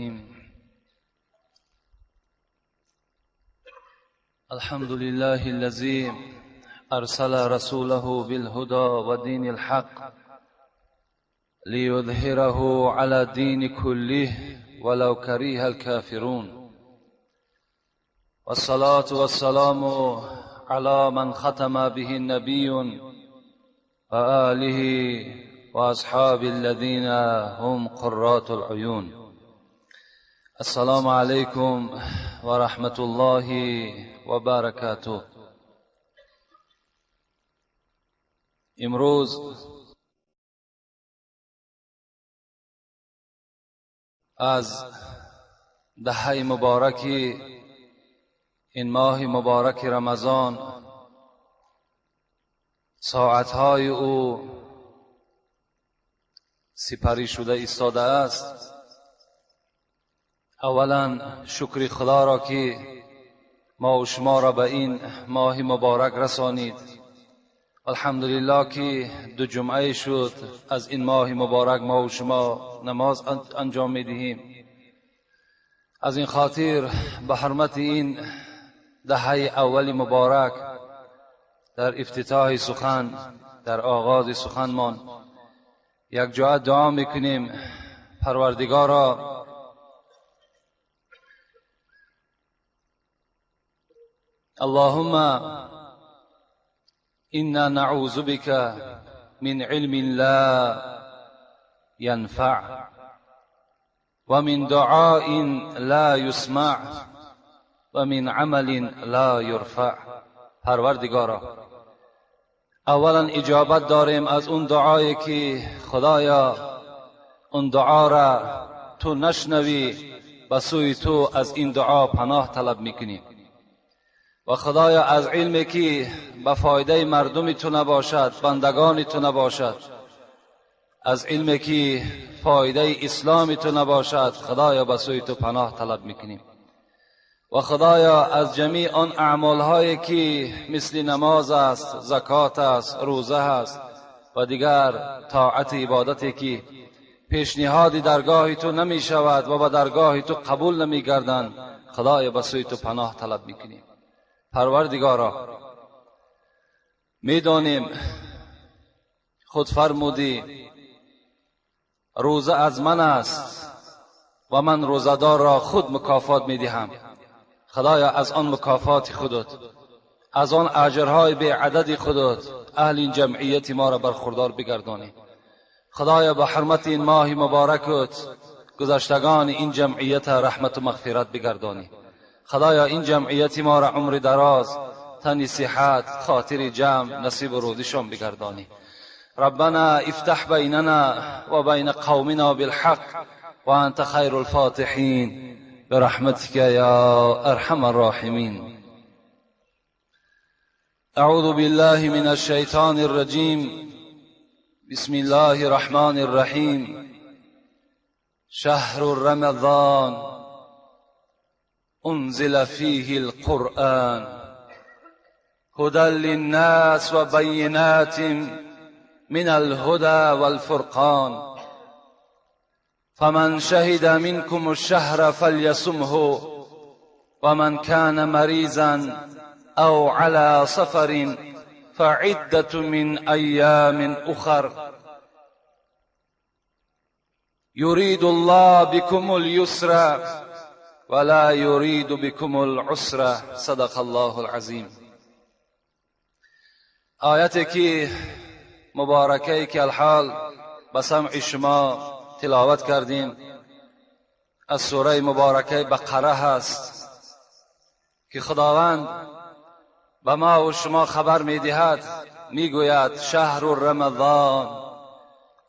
الرحيم. الحمد لله الذي أرسل رسوله بالهدى ودين الحق ليظهره على الدين كله ولو كره الكافرون. والصلاة والسلام على من ختم به النبي وآله وأصحاب الذين هم قرات العيون. السلام عليكم ورحمة الله وبركاته. امروز از دهه مبارکی این ماه مبارک رمضان، ساعتهای او سپری شده ایستاده است. اولا شکر خدا را که ما و شما را به این ماه مبارک رسانید. الحمدلله که دو جمعه شد از این ماه مبارک ما و شما نماز انجام میدهیم. از این خاطر به حرمت این دهه اول مبارک در افتتاح سخن، در آغاز سخنمان یک جا دعا میکنیم: پروردگارا، اللهم إنا نعوذ بك من علم لا ينفع ومن دعاء لا يسمع ومن عمل لا يرفع. پروردگارا، اولا اجابت داریم از اون دعایی که خدایا اون دعا را تو نشنوی، به سوی تو از این دعا پناه طلب میکنیم. و خدایا از علمی که به فایده مردم تو نباشد، بندگان تو نباشد، از علمی که فایده اسلام تو نباشد، خدایا به سوی تو پناه طلب میکنیم. و خدایا از جمیع آن اعمال هایی که مثل نماز است، زکات است، روزه است و دیگر طاعت عبادتی که پیشنهاد درگاه تو نمی شود و به درگاه تو قبول نمی گردند، خدایا به سوی تو پناه طلب میکنیم. پروردگارا، میدانیم خود فرمودی روزه از من است و من روزه‌دار را خود مکافات میدهم. خدایا از آن مکافات خودت، از آن اجرهای بی عدد خودت اهل این جمعیت ما را برخوردار بگردانی. خدایا به حرمت این ماه مبارکت گذشتگان این جمعیت رحمت و مغفرت بگردانی. خدایا این جمعیت ما را عمر دراز، تن صحت، خاطر جمع نصیب روزشان بگردانی. ربنا افتح بیننا و بین قومنا بالحق و انت خیر الفاتحین برحمتك یا ارحم الراحمین. اعوذ بالله من الشیطان الرجیم. بسم الله الرحمن الرحیم. شهر رمضان أنزل فيه القرآن هدى للناس وبينات من الهدى والفرقان فمن شهد منكم الشهر فليصمه ومن كان مريضا أو على سفر فعدة من أيام أخر يريد الله بكم اليسر ولا يريد بكم العسر. صدق الله العظیم. آیتی که مبارکه که الحال به سمع شما تلاوت کردیم از سوره مبارکه بقره هست که خداوند به ما و شما خبر میدهد، میگوید شهر رمضان.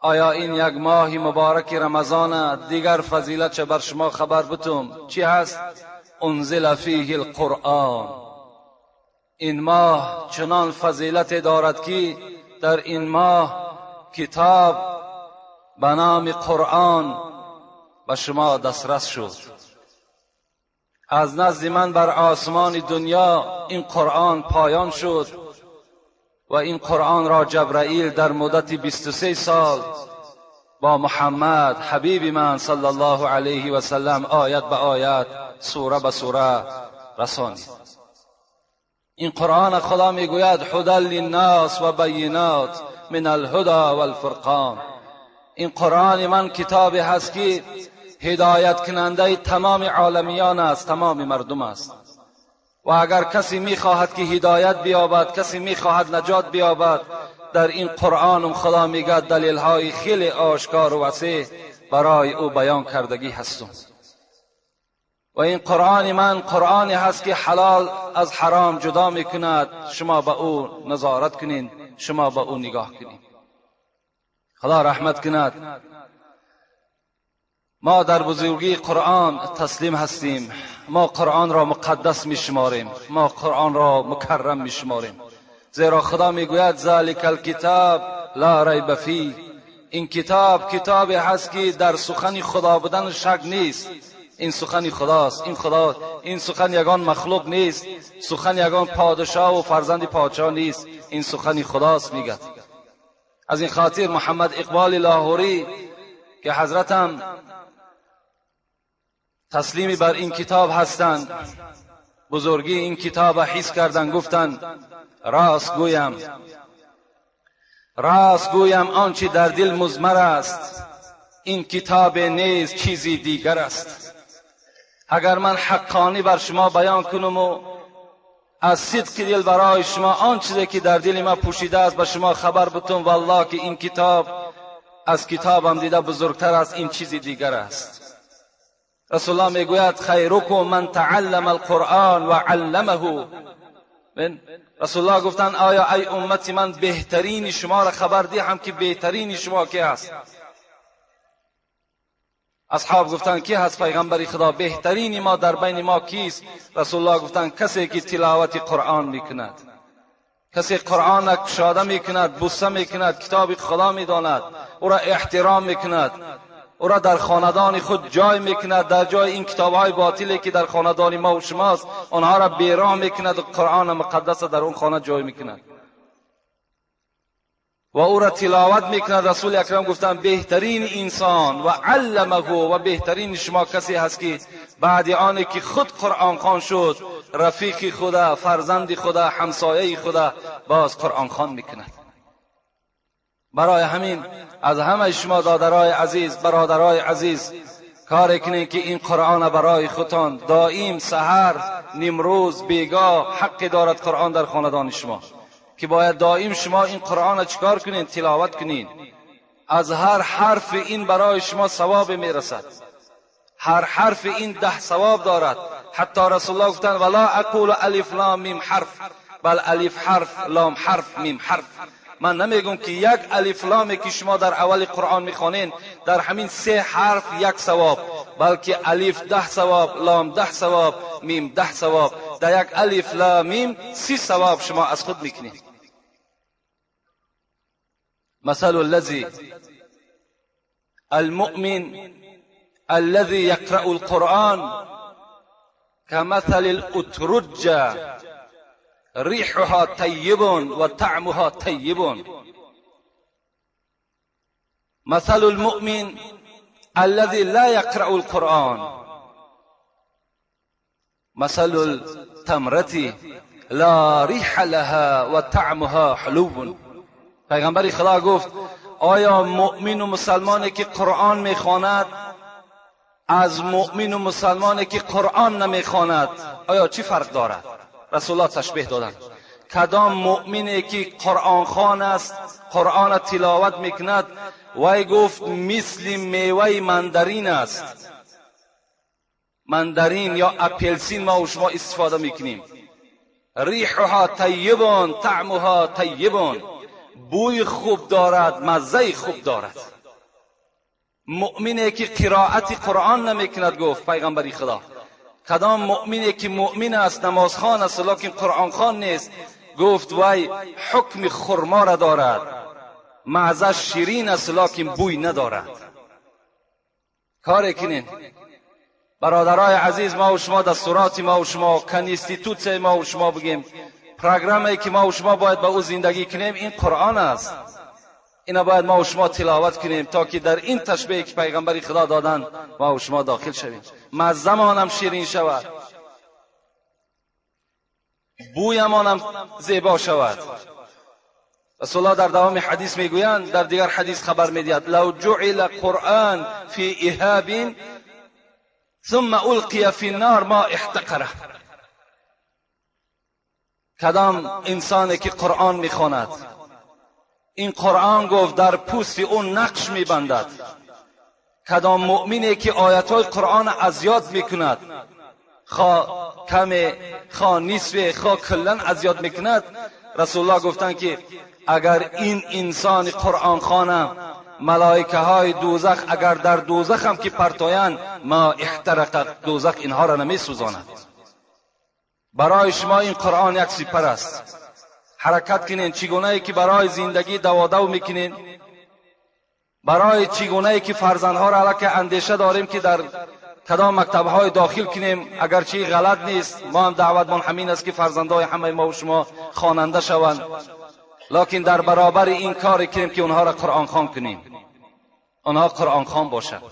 آیا این یک ماه مبارک رمضان دیگر فضیلت چه بر شما خبر بتم چی هست؟ انزل فیه القرآن. این ماه چنان فضیلت دارد که در این ماه کتاب به نام قرآن به شما دسترس شد. از نزد من بر آسمان دنیا این قرآن پایان شد و این قرآن را جبرائیل در مدت 23 سال با محمد حبیب من صلی الله علیه و سلم آیت به آیت، سوره به سوره رسانید. این قرآن خدا میگوید هدی للناس و بینات من الهدی والفرقان. این قرآن من کتابی هست که هدایت کننده تمام عالمیان است، تمام مردم است. و اگر کسی میخواهد که هدایت بیابد، کسی میخواهد نجات بیابد، در این قرآن خدا میگه دلیل های خیلی آشکار و وسیع برای او بیان کردگی هستم. و این قرآن من قرآنی هست که حلال از حرام جدا میکند. شما به او نظارت کنین، شما به او نگاه کنین. خدا رحمت کند. ما در بزرگی قرآن تسلیم هستیم. ما قرآن را مقدس می شماریم، ما قرآن را مکرم می شماریم، زیرا خدا می گوید ذلک الکتاب لا ریب فیه. این کتاب کتابی هست که در سخن خدا بودن شک نیست. این سخن خداست، این خدا، این سخن یگان مخلوق نیست، سخن یگان پادشاه و فرزند پادشاه نیست، این سخن خداست میگد. از این خاطر محمد اقبال لاهوری که حضرتم تسلیمی بر این کتاب هستند، بزرگی این کتاب حس کردن، گفتند راست گویم، راست گویم آنچه در دل مضمر است، این کتاب نیست چیزی دیگر است. اگر من حقانی بر شما بیان کنم و از صدق دل برای شما آن چیزی که در دل ما پوشیده است به شما خبر بتم، والله که این کتاب از کتابم دیده بزرگتر است، این چیزی دیگر است. رسول الله میگوید خیرکم من تعلم القرآن و علمه. رسول الله گفتند آیا ای امت من بهترین شما را خبر دهم که بهترین شما کی است؟ اصحاب گفتند کی هست پیغمبر خدا؟ بهترین ما در بین ما کیست؟ رسول الله گفتند کسی که تلاوت قرآن میکند، کسی قرآن کشاده میکند، بوسه میکند، کتاب خدا میداند، او را احترام میکند، او را در خاندان خود جای میکند، در جای این کتابهای باطلی که در خاندان ما و شماست آنها را بیراه میکند و قرآن مقدس در اون خانه جای میکند و او را تلاوت میکند. رسول اکرم گفتند بهترین انسان و علمه و بهترین شما کسی هست که بعد آن که خود قرآن خوان شد، رفیق خدا، فرزند خدا، همسایه خدا، باز قرآن خوان میکند. برای همین از همه شما دادرای عزیز، برادرای عزیز، کار کنین که این قرآن برای خودتان دائم سحر، نیمروز، بیگاه حق دارد قرآن در خاندان شما، که باید دائم شما این قرآن چکار کنین؟ تلاوت کنین. از هر حرف این برای شما ثواب میرسد، هر حرف این 10 ثواب دارد. حتی رسول الله گفتند ولا اقول الف لام میم حرف، بل الف حرف، لام حرف، میم حرف. من نمیگم که یک الف لامی که شما در اول قرآن میخوانین در همین 3 حرف 1 ثواب، بلکه الف 10 ثواب، لام 10 ثواب، میم 10 ثواب. در یک الف لام میم 30 ثواب شما از خود میکنید. مثل الذي المؤمن الذي يقرأ القرآن كمثل الأترجة ريحها طيب وطعمها طيب. مثل المؤمن الذي لا يقرأ القرآن مثل التمرة لا ريح لها وطعمها حلو. پیغمبر خدا گفت آیا مؤمن و مسلمانی که قرآن میخواند از مؤمن و مسلمانی که قرآن نمیخواند آیا چی فرق دارد؟ رسول الله تشبیه دادند. کدام مؤمنی که قرآن خوان است، قرآن تلاوت میکند، وی گفت مثل میوه مندرین است. مندرین یا اپلسین ما و شما استفاده میکنیم. ریحها طیب طعمها طیب، بوی خوب دارد، مزه خوب دارد. مؤمنی که قرائت قرآن نمیکند، گفت پیغمبر خدا، کدام مؤمنی که مؤمن است، نمازخوان است، لکن قرآن خوان نیست، گفت وی حکم خرما را دارد، مزه شیرین است لکن بوی ندارد. کار کنین برادرای عزیز، ما و شما دستورات ما و شما، constitution ما و شما بگیم، پروگرامی که ما و شما باید با او زندگی کنیم این قرآن است. اینا باید ما و شما تلاوت کنیم تا که در این تشبیه که پیغمبر خدا دادن ما و شما داخل شویم. مزه‌مانم شیرین شود، بویمانم زیبا شود. رسول الله در دوام حدیث میگویند، در دیگر حدیث خبر میدهد، لو جعل قرآن فی اهاب ثم القی فی النار ما احتقره. کدام انسانی که قرآن میخواند، این قرآن گفت در پوست او نقش میبندد. کدام مؤمنی که آیتهای قرآن از یاد میکند، خواه کم، خواه نصف، خواه کلا از یاد میکند، رسول الله گفتند که اگر این انسان قرآن خوانه، ملائکه های دوزخ اگر در دوزخ هم که پرتایند، ما احترق، دوزخ اینها را نمی سوزاند. برای شما این قرآن یک سپر است. حرکت کنین چگونه ای که برای زندگی دوادو میکنین، برای چگونه ای که فرزندها را علاکه اندیشه داریم که در کدام مکتبهای داخل کنیم، اگرچه غلط نیست، ما هم دعوتمان همین است که فرزندهای همه ما و شما خواننده شوند، لکن در برابر این کار کنیم که اونها را قرآن خوان کنیم، آنها قرآن خوان باشند.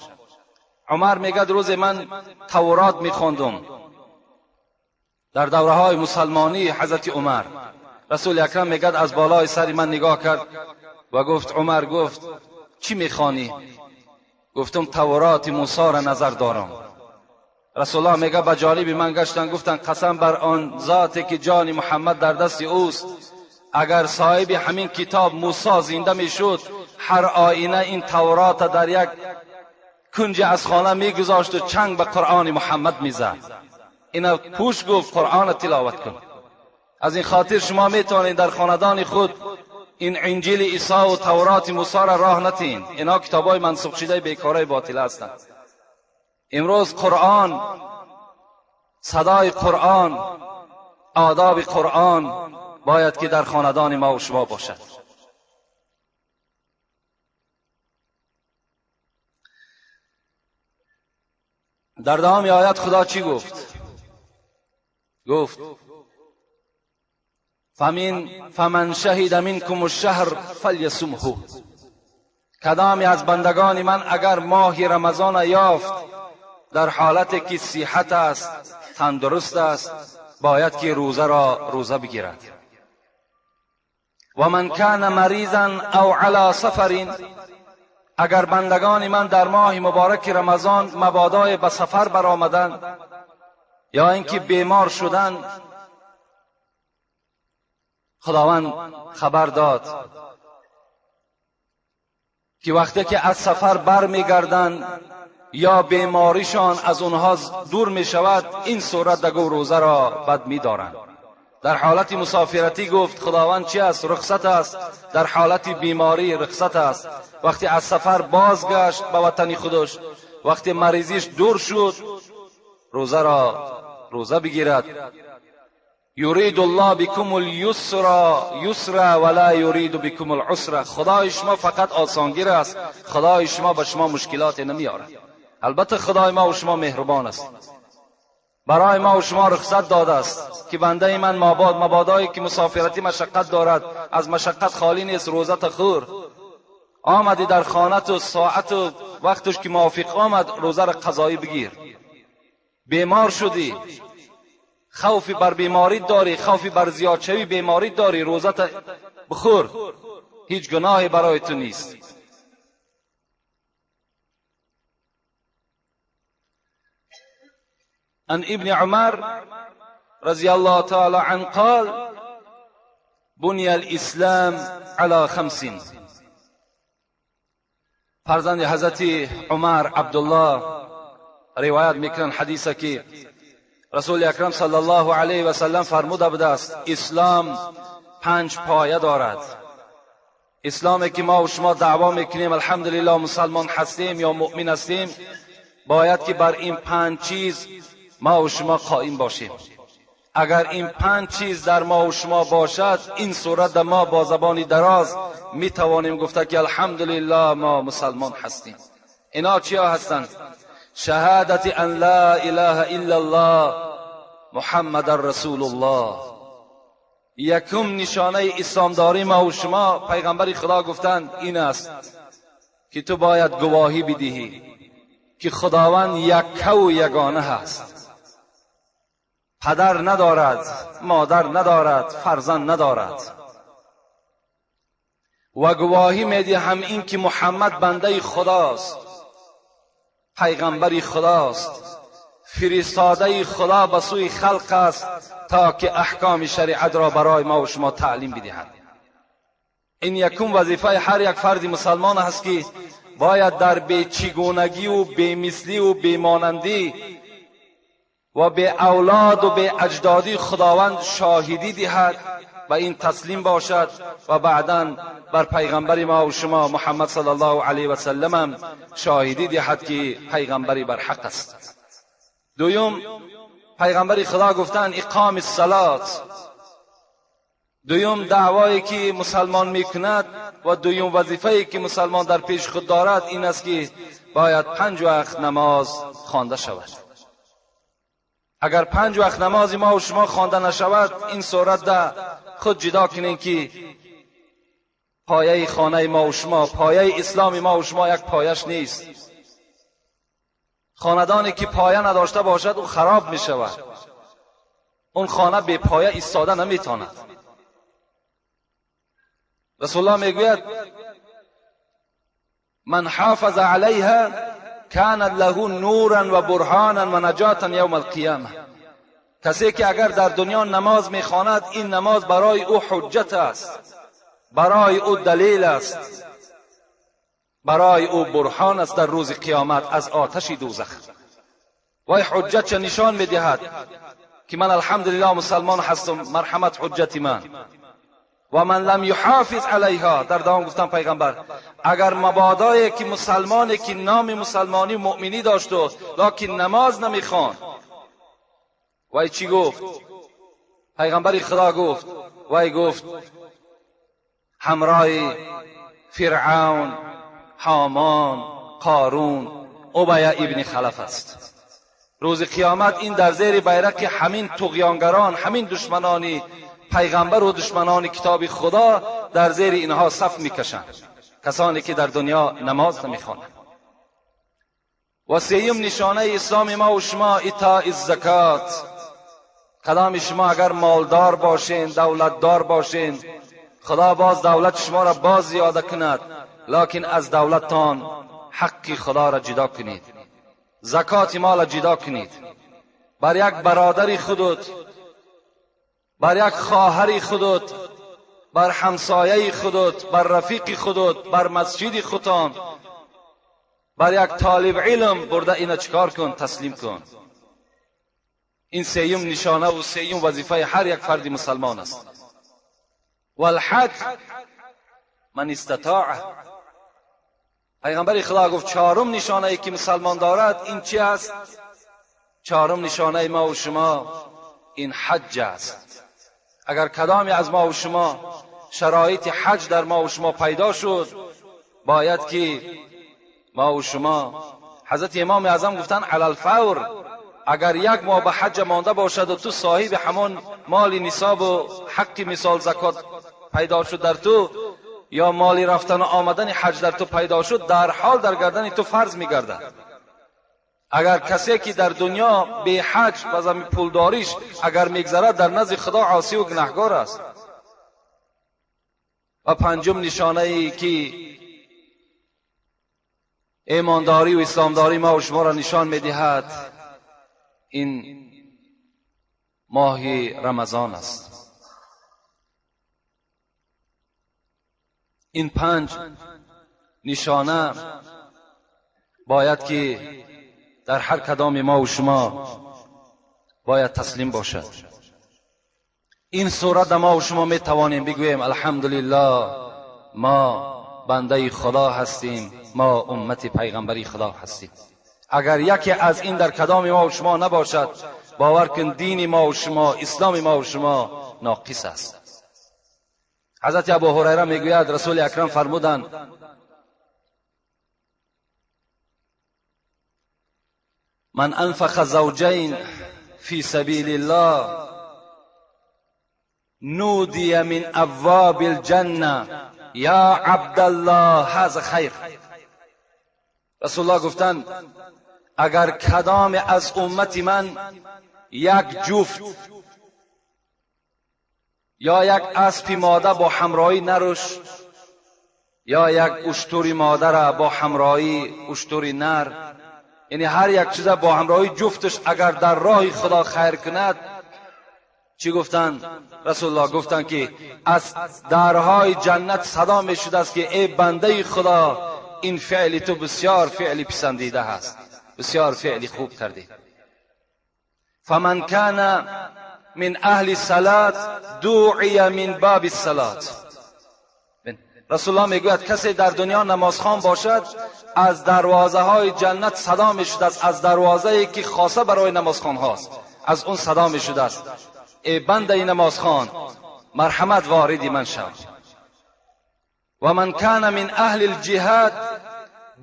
عمر میگه روز من تورات میخواندم در دوره های مسلمانی حضرت عمر. رسول اکرم میگه از بالای سر من نگاه کرد و گفت، عمر گفت چی میخوانی؟ گفتم تورات موسی را نظر دارم. رسول الله میگه به جانب من گشتن، گفتن قسم بر آن ذاتی که جان محمد در دست اوست، اگر صاحب همین کتاب موسی زنده میشد، هر آینه این تورات در یک کنج از خانه میگذاشت و چنگ به قرآن محمد میزد. اینا پوش گفت قرآن تلاوت کن. از این خاطر شما میتوانید در خاندان خود این انجیل عیسی و تورات موسی را راه نتین. اینا کتابای منسوخ شده بیکارای باطل هستند. امروز قرآن، صدای قرآن، آداب قرآن باید که در خاندان ما و شما باشد. در دوام آیت خدا چی گفت؟ گفت فمن شهد منکم الشهر فلیصمه. کدامی از بندگان من اگر ماه رمضان یافت در حالت که صحت است، تندرست است، باید که روزه را روزه بگیرد. و من کان مریضا او علی سفر، اگر بندگان من در ماه مبارک رمضان مبادای به سفر برآمدند یا اینکه بیمار شدند، خداوند خبر داد که وقتی که از سفر بر میگردند یا بیماریشان از اونها دور میشود، این صورت دگو روزه را بد میدارند. در حالت مسافرتی گفت خداوند چی است؟ رخصت است. در حالت بیماری رخصت است. وقتی از سفر بازگشت به وطن خودش، وقتی مریضیش دور شد، روزه را روزه بگیرد. یرید الله بكم اليسر یسر ولا یرید بكم العسر. خدای شما فقط آسانگیر است، خدای شما به شما مشکلات نمیارد. البته خدای ما و شما مهربان است، برای ما و شما رخصت داده است که بنده من مبادایی که مسافرتی مشقت دارد، از مشقت خالی نیست، روزه خور. آمدی در خانه و ساعت و وقتش که موافق آمد، روزه را قضایی بگیر. بیمار شدی، خوفی بر بیماری داری، خوفی بر زیاد شوی بیماری داری، روزه بخور، هیچ گناهی برای تو نیست. عن ابن عمر رضی الله تعالی عنه قال بنی الاسلام على خمس. فرزند حضرت عمر عبدالله روایت میکنن حدیثه که رسول اکرم صلی الله علیه و سلم فرموده بوده است اسلام 5 پایه دارد. اسلامی که ما و شما دعوا میکنیم الحمدلله مسلمان هستیم یا مؤمن هستیم، باید که بر این 5 چیز ما و شما قائم باشیم. اگر این 5 چیز در ما و شما باشد، این صورت در ما با زبان دراز می توانیم گفته که الحمدلله ما مسلمان هستیم. اینا چیا هستند؟ شهادت ان لا اله الا الله محمد رسول الله. یکم نشانه اسلامداری ما و شما، پیغمبر خدا گفتند این است که تو باید گواهی بدهی که خداوند یک و یگانه هست، پدر ندارد، مادر ندارد، فرزند ندارد، و گواهی میدهم این که محمد بنده خداست، پیغمبر خداست، فرستاده خدا به سوی خلق است تا که احکام شریعت را برای ما و شما تعلیم بدهد. این یکم وظیفه هر یک فرد مسلمان است که باید در بیچگونگی و بیمثلی و بیمانندی و به اولاد و به اجدادی خداوند شاهدی دهد و این تسلیم باشد و بعدا بر پیغمبر ما و شما محمد صلی الله علیه و سلم شاهدی دهد که پیغمبری بر حق است. دویم، پیغمبر خدا گفتند اقام الصلات. دویم دعوایی که مسلمان میکند و دویم وظیفه‌ای که مسلمان در پیش خود دارد این است که باید 5 وقت نماز خوانده شود. اگر 5 وقت نماز ما و شما خوانده نشود، این صورت ده خود جدا کنین که پایه خانه ما و شما، پایه اسلام ما و شما یک پایش نیست. خاندانی که پایه نداشته باشد او خراب می شود، اون خانه به پایه ایستاده نمیتواند. رسول الله میگوید من حافظ علیها کان له نورا و برهانا و نجاتا یوم القیامه. کسی که اگر در دنیا نماز میخواند، این نماز برای او حجت است، برای او دلیل است، برای او برهان است در روز قیامت از آتش دوزخ. وای حجت چه نشان میدهد که من الحمدلله مسلمان هستم، مرحمت حجت من. و من لم یحافظ علیها، در دوام گفتم پیغمبر اگر مبادایی که مسلمانی که نام مسلمانی مؤمنی داشت و لکن نماز نمیخواند، وای چی گفت؟ پیغمبر خدا گفت، وای گفت همراه فرعون، هامان، قارون، ابی ابن خلف است. روز قیامت این در زیر بیرق همین طغیانگران، همین دشمنانی پیغمبر و دشمنان کتاب خدا در زیر اینها صف میکشند، کسانی که در دنیا نماز نمیخوانند. و سیم نشانه اسلام ما و شما ایتاء الزکات. کدام شما اگر مالدار باشین، دولتدار باشین، خدا باز دولت شما را باز زیاده کند، لکن از دولتتان حق خدا را جدا کنید، زکات مال را جدا کنید. بر یک برادر خودت، بر یک خواهر خودت، بر همسایه خودت، بر رفیق خودت، بر مسجد خودتان، بر یک طالب علم برده اینا چکار کن؟ تسلیم کن. این سیم نشانه و سیم وظیفه هر یک فرد مسلمان است. والحج من استطاع. پیغمبر خدا گفت چهارم نشانه ای که مسلمان دارد این چی است؟ چهارم نشانه ما و شما این حج است. اگر کدامی از ما و شما شرایط حج در ما و شما پیدا شد، باید که ما و شما، حضرت امام اعظم گفتن علی الفور، اگر یک ماه به حج مانده باشد و تو صاحب همان مال نصاب و حق مثال زکات پیدا شد در تو، یا مالی رفتن و آمدن حج در تو پیدا شد، در حال در گردن تو فرض میگردد. اگر کسی که در دنیا به حج و زمین پولداریش اگر میگذرد، در نزد خدا عاصی و گناهگار است. و پنجم نشانه ای که ایمانداری و اسلامداری ما و شما را نشان میدهد این ماه رمضان است. این 5 نشانه باید که در هر کدام ما و شما باید تسلیم باشد. این صورت ما و شما می توانیم بگوییم الحمدلله ما بنده خدا هستیم، ما امت پیغمبری خدا هستیم. اگر یکی از این در کدام ما و شما نباشد، باور کن دین ما و شما، اسلام ما و شما ناقص است. حضرت ابو هریره میگوید رسول اکرم فرمودند من انفق زوجین فی سبیل الله نودي من ابواب الجنه یا عبدالله هذا خیر. رسول الله گفتند اگر کدام از امت من یک جفت یا یک اسب ماده با همراهی نرش یا یک اشتر ماده را با همراهی اشتر نر، یعنی هر یک چیز با همراهی جفتش اگر در راه خدا خیر کند، چی گفتند؟ رسول الله گفتند که از درهای جنت صدا می شده است که ای بنده خدا، این فعل تو بسیار فعل پسندیده است، بسیار فعل خوب کردی. فمن کان من اهل الصلاة دعی من باب الصلاة. رسول الله میگوید کسی در دنیا نمازخوان باشد از دروازه های جنت صدا می شده است، از دروازه ای که خاصه برای نمازخوان هاست از اون صدا می شده است، ای بنده نمازخوان مرحمت وارد من شو. و من کان من اهل الجهاد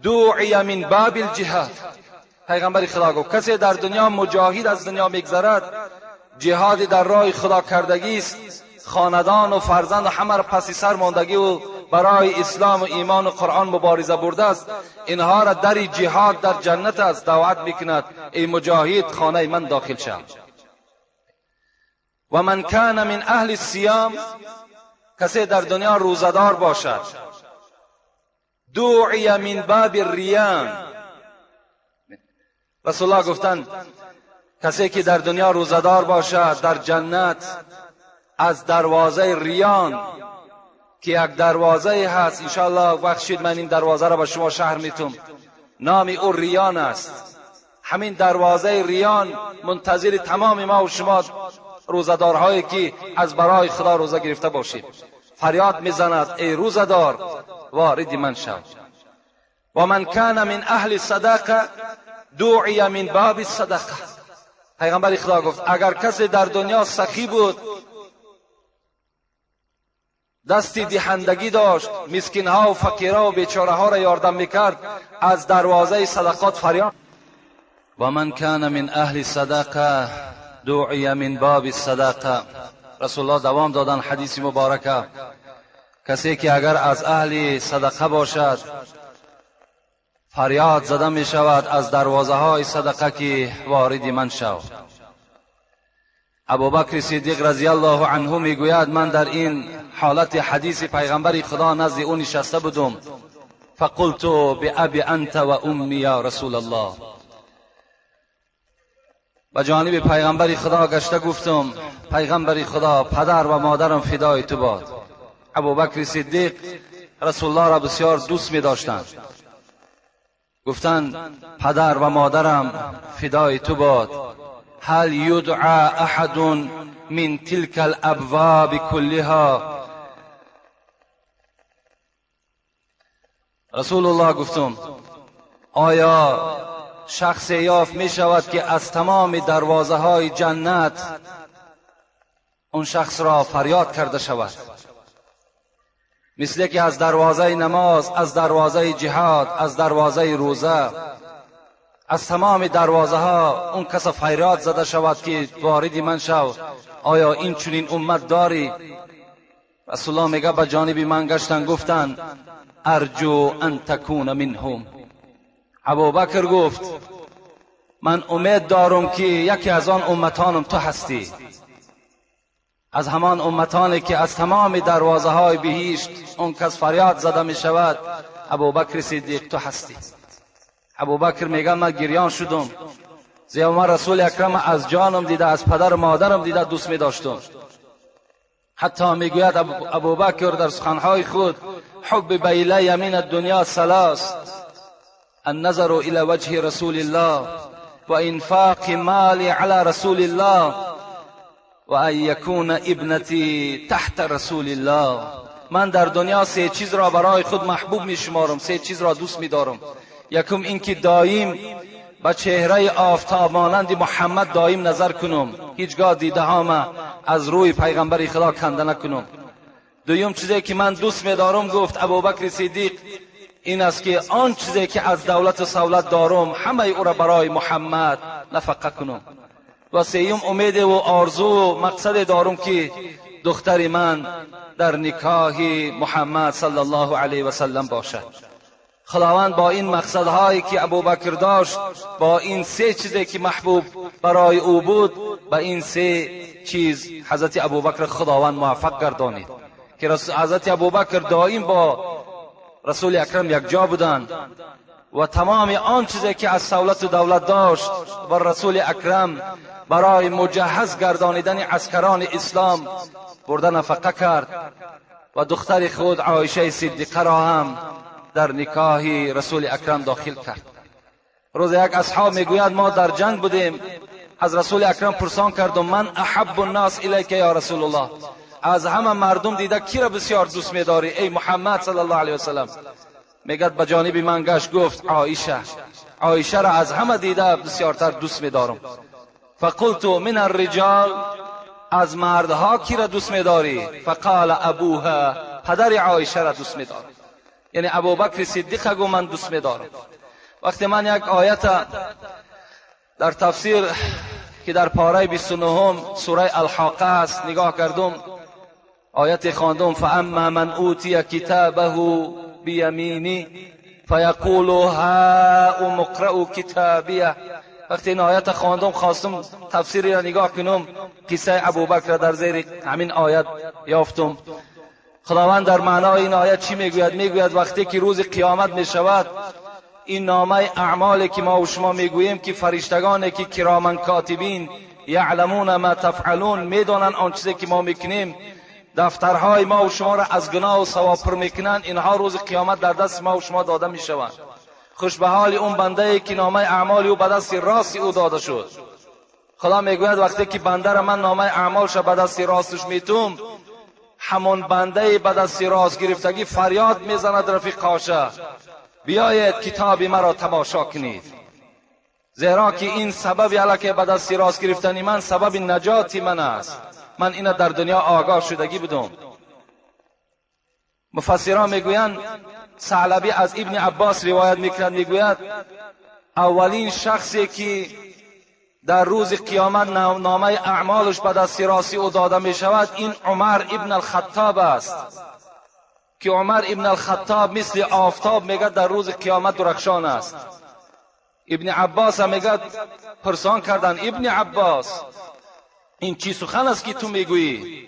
دعی من باب الجهاد. پیغمبر خدا گفت کسی در دنیا مجاهد از دنیا میگذرد، جهاد در راه خدا کردگی است، خاندان و فرزند و همه را پسی سر ماندگی و برای اسلام و ایمان و قرآن مبارزه برده است، اینها را در جهاد در جنت است دعوت میکند، ای مجاهد خانه من داخل شو. و من کان من اهل الصیام، کسی در دنیا روزه‌دار باشد، دعی من باب الریان. رسول الله گفتند کسی که در دنیا روزه‌دار باشد در جنت از دروازه ریان که یک دروازه هست، انشاءالله وقت شد من این دروازه را به شما شهر میتم، نام او ریان است. همین دروازه ریان منتظر تمام ما و شما روزه‌دارهایی که از برای خدا روزه گرفته باشید، فریاد میزند ای روزه‌دار وارد من شو. و من کان من اهل صدقه دعی من باب الصدقه. پیغمبر خدا گفت اگر کسی در دنیا سخی بود، دستی دهندگی داشت، مسکینها و فقیرها و بیچاره ها را یاردم میکرد، از دروازه صدقات فریاد. و من کان من اهل صدقه دعی من باب الصدقه. رسول الله دوام دادن حدیث مبارکه، کسی که اگر از اهل صدقه باشد فریاد زده می شود از دروازه های صدقه که وارد من شو. ابوبکر صدیق رضی الله عنه می گوید من در این حالت حدیث پیغمبر خدا نزد او نشسته بودم، فقلت بأبی انت و امی یا رسول الله. به جانب پیغمبر خدا گشته گفتم پیغمبر خدا پدر و مادرم فدای تو باد. ابوبکر صدیق رسول الله را بسیار دوست می داشتند، گفتند پدر و مادرم فدای تو باد، هل یدعى احد من تلك الابواب كلها؟ رسول الله گفتم آیا شخص یافت می شود که از تمام دروازه های جنت اون شخص را فریاد کرده شود؟ مثل که از دروازه نماز، از دروازه جهاد، از دروازه روزه، از تمام دروازه ها اون کس فریاد زده شود که وارد من شو. آیا این چنین امت داری؟ رسول الله میگه به جانب من گشتن گفتن ارجو ان تکون منهم. ابوبکر گفت من امید دارم که یکی از آن امتانم تو هستی، از همان امتانی که از تمام دروازه های بهشت اون کس فریاد زده می شود، ابوبکر صدیق تو هستی. ابوبکر میگه من گریان شدم، زیرا من رسول اکرم از جانم دیده، از پدر و مادرم دیده دوست می داشتم. حتی میگوید ابوبکر در سخنهای خود حب الی من الدنیا ثلاث، النظر الى وجه رسول الله و انفاق مال علی رسول الله و ان یکون ابنتی تحت رسول الله. من در دنیا سه چیز را برای خود محبوب می شمارم، سه چیز را دوست می دارم. یکم اینکه دایم به چهره آفتاب مانند محمد دایم نظر کنم، هیچگاه دیده هام از روی پیغمبر خدا کنده نکنم. دویم چیزی که من دوست می دارم، گفت ابوبکر صدیق، این است که آن چیزی که از دولت و سولت دارم همه او را برای محمد نفقه کنم. و سیوم امید و آرزو و مقصد دارم که دختر من در نکاح محمد صلی الله علیه و سلم باشد. خداوند با این مقصدهایی که ابوبکر داشت، با این سه چیزی که محبوب برای او بود، با این سه چیز حضرت ابوبکر خداوند موفق گردانید که حضرت ابوبکر دائم با رسول اکرم یک جا بودند و تمام آن چیزی که از سولت و دولت داشت و رسول اکرم برای مجهز گردانیدن عسکران اسلام برده نفقه کرد و دختر خود عایشه صدیقه را هم در نکاح رسول اکرم داخل کرد. روز یک اصحاب میگوید ما در جنگ بودیم، از رسول اکرم پرسان کردم من احب الناس الیک یا رسول الله، از همه مردم دیده کی را بسیار دوست میداری ای محمد صلی الله علیه وسلم؟ میگد به جانب من گشت گفت عایشه، عایشه را از همه دیده بسیارتر دوست میدارم. فقلت من الرجال، از مردها کی را دوست میداری؟ فقال ابوها، پدر عایشه را دوست میدارم، یعنی ابوبکر صدیق گو من دوست میدارم. وقتی من یک آیت در تفسیر که در پاره 29 سوره الحاقه است نگاه کردم، آیت خواندم فاما من اوتی کتابه بیمینی فیقول هاؤم اقرءوا کتابیه. وقتی این آیت خواندم خواستم تفسیری را نگاه کنم، قصه ابوبکر را در زیر همین آیت یافتم. خداوند در معنای این آیت چی میگوید؟ میگوید وقتی که روز قیامت میشود، این نامه اعمالی که ما و شما میگوییم که فرشتگانی که کرامن کاتبین یعلمون ما تفعلون، میدانند آن چیزی که ما میکنیم، دفترهای ما و شما را از گناه و ثواب پر میکنند، اینها روز قیامت در دست ما و شما داده میشوند. خوش به حال اون بنده ای که نامه اعمال او به دست راست او داده شد. خدا میگوید وقتی که بنده را من نامه اعمالش به دست راستش میتوم، همون بنده به دست راست گرفتگی فریاد میزند رفیقاشه بیایید کتاب مرا تماشا کنید، زیرا که این سبب علاکه به دست راست گرفتن من سبب نجات من است، من اینو در دنیا آگاه شدگی بودم. مفسران میگویند ثعلبی از ابن عباس روایت میکند، میگوید اولین شخصی که در روز قیامت نامه اعمالش به دست راستی او داده می شود این عمر ابن الخطاب است، که عمر ابن الخطاب مثل آفتاب میگه در روز قیامت درخشان است. ابن عباس هم میگه پرسان کردن ابن عباس این چی سخن است که تو میگویی؟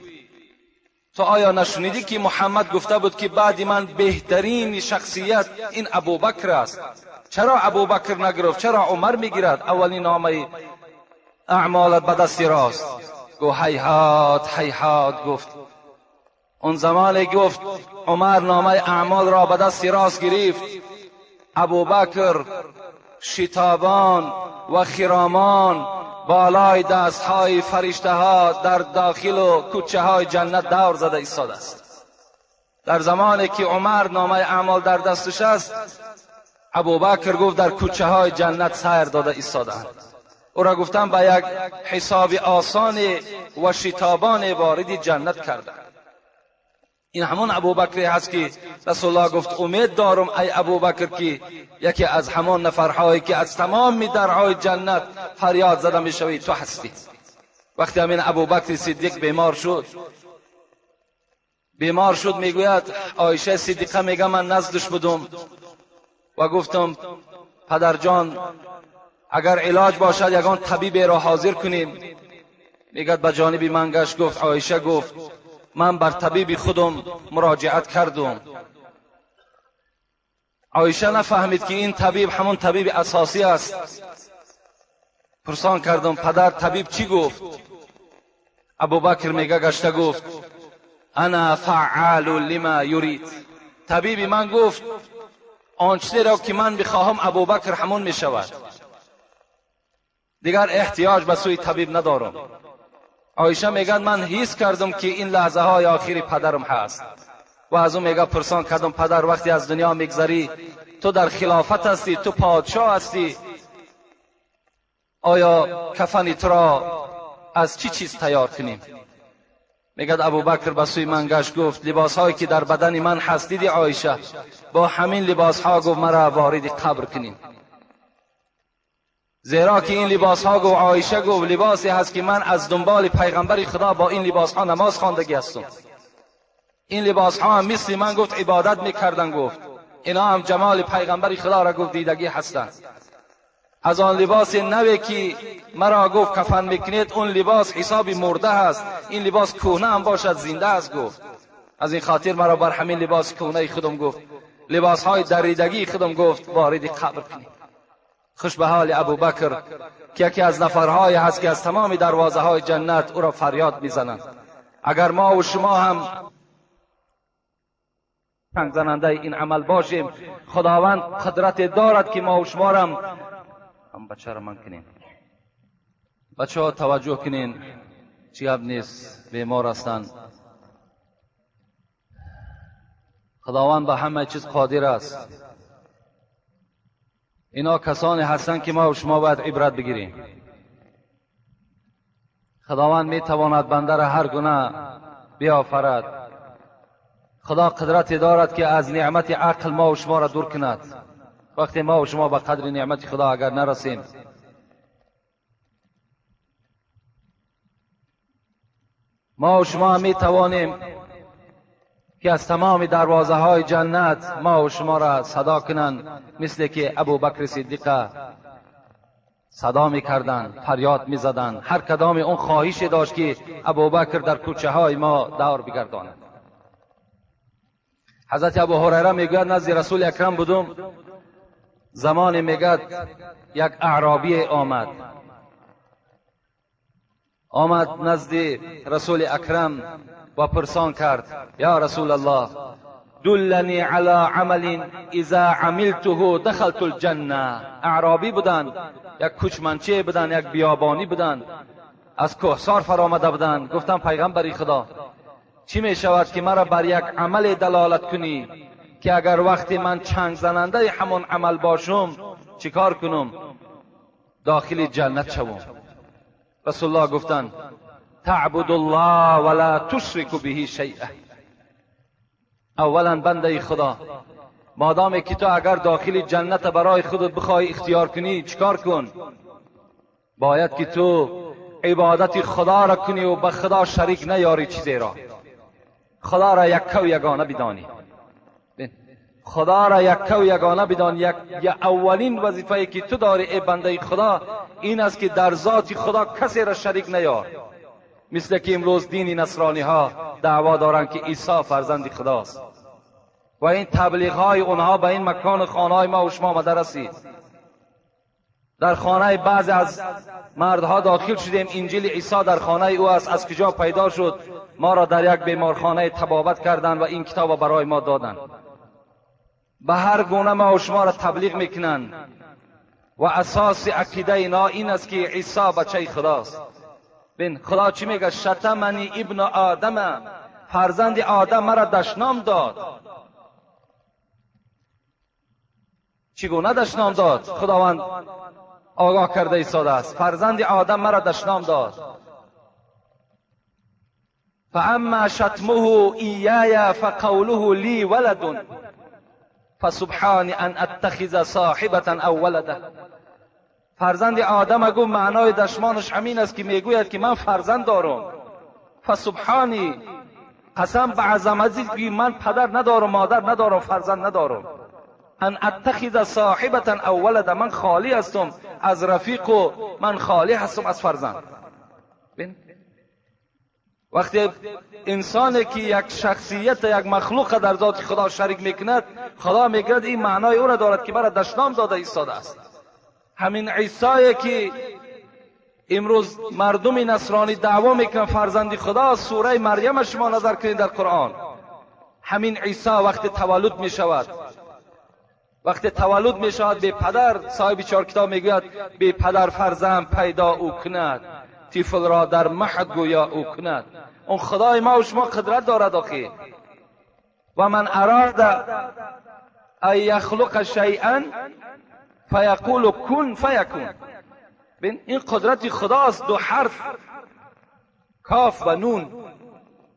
تو آیا نشنیدی که محمد گفته بود که بعد من بهترین شخصیت این ابوبکر است؟ چرا ابوبکر نگرفت؟ چرا عمر میگیرد اولین نامه اعمالت به دست راست؟ گو هیهات هیهات. گفت اون زمان گفت عمر نامه اعمال را به دست راست گرفت، ابوبکر شتابان و خرامان بالای دستهای فرشته ها در داخل و کوچه های جنت دور زده ایستاده است. در زمانی که عمر نامه اعمال در دستش است، ابوبکر گفت در کوچه های جنت سیر داده ایستادند. او را گفتم به یک حساب آسان و شتابان وارد جنت کردند. این همون ابوبکری هست که رسول الله گفت امید دارم ای ابوبکر که یکی از همان نفرهایی که از تمام درهای جنت فریاد زده میشوی تو هستی. وقتی همین ابوبکر صدیق بیمار شد میگوید عایشه صدیقه میگه من نزدش بودم و گفتم پدر جان اگر علاج باشد یگان طبیب را حاضر کنیم. میگد به جانب من گشت گفت عایشه گفت من بر طبیب خودم مراجعت کردم. عایشه نفهمید که این طبیب همون طبیب اساسی است. پرسان کردم پدر طبیب چی گفت؟ ابوبکر میگه گشته گفت انا فعال لما یرید. طبیب من گفت آن چیزی را که من بخواهم ابوبکر همون میشود، دیگر احتیاج به سوی طبیب ندارم. عایشه میگه من حس کردم که این لحظه های آخری پدرم هست و از اون میگه پرسان کردم پدر وقتی از دنیا میگذری تو در خلافت هستی، تو پادشاه هستی، آیا کفن تو را از چی چیز تیار کنیم؟ میگه ابوبکر به سوی من گشت گفت لباس هایی که در بدن من هست دیدی عایشه، با همین لباس ها گفت مرا وارد قبر کنیم. زیرا که این لباس ها گفت عایشه گفت لباسی هست که من از دنبال پیغمبر خدا با این لباس ها نماز خواندگی هستم. این لباس ها هم مثل من گفت عبادت میکردن گفت. اینا هم جمال پیغمبر خدا را گفت دیدگی هستند. از آن لباس نوی که مرا گفت کفن میکنید اون لباس حساب مرده هست، این لباس کهنه هم باشد زنده است گفت. از این خاطر مرا بر همین لباس کهنه خودم گفت، لباس های دریدگی خودم گفت وارد قبر کنید. خوش به حال ابوبکر که یکی از نفرهای هست که از تمام دروازه های جنت او را فریاد میزنند. اگر ما و شما هم چنگ زننده این عمل باشیم، خداوند قدرت دارد که ما و شما را هم بچه را من کنیم. بچه ها توجه کنین، چی گپ نیست، بیمار هستند. خداوند به همه چیز قادر است. اینا کسانی هستند که ما و شما باید عبرت بگیریم. خداوند می تواند بنده را هر گونه بیافرد. خدا قدرت دارد که از نعمت عقل ما و شما را دور کند. وقتی ما و شما به قدر نعمت خدا اگر نرسیم، ما و شما می توانیم که از تمام دروازه های جنت ما و شما را صدا کنند، مثل که ابوبکر صدیق صدا می کردند، فریاد می زدند. هر کدام اون خواهش داشت که ابوبکر در کوچه های ما دور بگرداند. حضرت ابو هریره میگوید نزد رسول اکرم بودم، زمان میگد یک اعرابی آمد نزد رسول اکرم و پرسان کرد یا رسول الله دلنی علی عمل اذا عملته دخلت الجنه. اعرابی بودند، یک کوچمنچه بودند، یک بیابانی بودند، از کوهسار فرامده بودند. گفتم پیغمبر خدا چی می شود که مرا بر یک عمل دلالت کنی که اگر وقتی من چنگ زننده همون عمل باشم چیکار کنم؟ داخل جنت شوم. رسول الله گفتند تعبد الله ولا تشرك به شیئا. اولا بنده خدا، مادامی که تو اگر داخل جنت برای خودت بخوای اختیار کنی چیکار کن؟ باید که تو عبادت خدا را کنی و به خدا شریک نیاری چیزی را. خدا را یکه و یگانه بدانی. خدا را یکه و یگانه بدان. یک اولین وظیفه که تو داری ای بنده خدا این است که در ذات خدا کسی را شریک نیار. مثل که امروز دین نصرانی ها دعوا دارند که عیسی فرزند خداست و این تبلیغ های اونها به این مکان خانه های ما و شما آمده رسید. در خانه بعضی از مردها داخل شدیم، انجیل عیسی در خانه او است، از کجا پیدا شد؟ ما را در یک بیمارخانه طبابت کردند و این کتاب برای ما دادند. به هر گونه ما و شما را تبلیغ میکنند و اساس عقیده اینا این است که عیسی بچه خداست. ببین خدا چی میگه؟ شتمنی ابن آدم، فرزند آدم مرا دشنام داد. چگونه دشنام داد؟ خداوند آگاه کرده ایستاده است. فرزند آدم مرا دشنام داد. فاما شتمه ایای فقوله لی ولد فسبحان ان اتخذ صاحبة او ولدا. فرزند آدم گفت معنای دشمانش همین است که میگوید که من فرزند دارم. فسبحانی، قسم به عظمتی که من پدر ندارم، مادر ندارم، فرزند ندارم. ان اتخذ صاحبة او ولدا، من خالی هستم از رفیق و من خالی هستم از فرزند. وقتی انسانی که یک شخصیت، یک مخلوق در ذات خدا شریک میکند، خدا میگوید این معنای او را دارد که برای دشنام داده ایستاده است. همین عیسی که امروز مردم نصرانی دعوا میکنن فرزند خدا، سوره مریم شما نظر کنید در قرآن، همین عیسی وقتی تولد میشود، وقتی تولد میشود به پدر، صاحب چهار کتاب میگوید به پدر فرزند پیدا او کند، طفل را در مهد گویا او کند. اون خدای ما و شما قدرت دارد آخی. و من اراد ان یخلق شیئا فیقول کن فیکون. این قدرت خداست، دو حرف کاف و نون.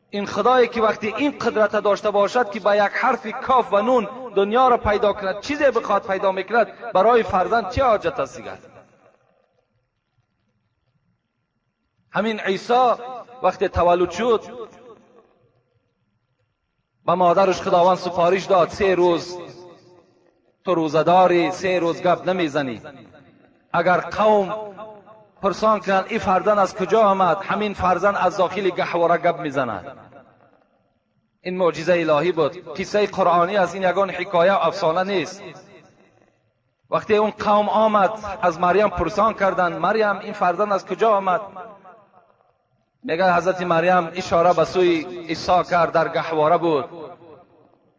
این خدایی که وقتی این قدرت داشته باشد که با یک حرف کاف و نون دنیا را پیدا کند، چیزی بخواد پیدا میکند، برای فرزند چه حاجت است دیگر؟ همین عیسی وقتی تولد شد به مادرش خداوند سفارش داد 3 روز تو روزه داری، 3 روز گپ نمیزنی. اگر قوم پرسان کنند این فرزند از کجا آمد، همین فرزند از داخل گهواره گپ میزند. این معجزه الهی بود، قصه قرآنی از این یگان حکایه و افسانه نیست. وقتی اون قوم آمد از مریم پرسان کردند، مریم این فرزند از کجا آمد؟ میگه حضرت مریم اشاره به سوی عیسی کرد، در گهواره بود.